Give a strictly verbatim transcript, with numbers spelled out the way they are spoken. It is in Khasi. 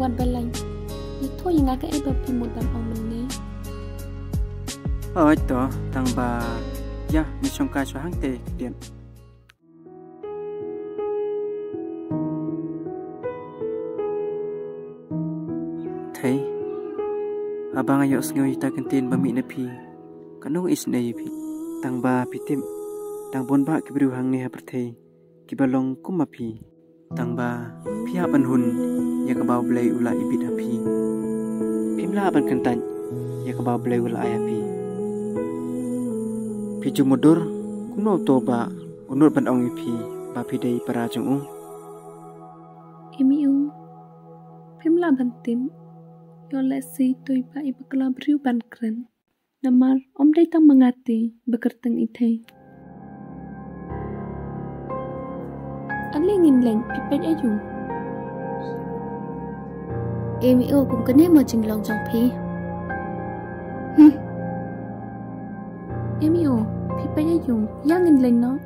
Wat ba laiñ. Ïathuh ïa nga kaei ba phi mut ban ong mynne. Hooid to, tang ba ïa ngi shongkai shuwa hangtei ka dien. Thei, haba nga ïohsngew ïa kita ki ktien ba mih na phi, katno nga isynei ïa phi. Tang ba phi tip, tang bun bah ki briew hangne ha pyrthei kiba long kum ma phi. Tang ba phi hap ban hun ïa kaba U Blei u la ibit ha phi. Phim lah ban kyntait ïa kaba U Blei u la ai ha phi. Phi ju mutdur kumno uto ba u nud ban ong ïa phi ba phi dei para jong u. Emi u, phim lah ban tip. Ïoh lehse to i ba i bakla briew ban kren. Namar ym dei tang ma nga te ba kyrteng i Thei. Ale ngin leng, phi peit aïu? Emi u, kum kane mo jinglong jong phi. Hmm. Emi u, phi peit aïu? Ïa ngin leng noh.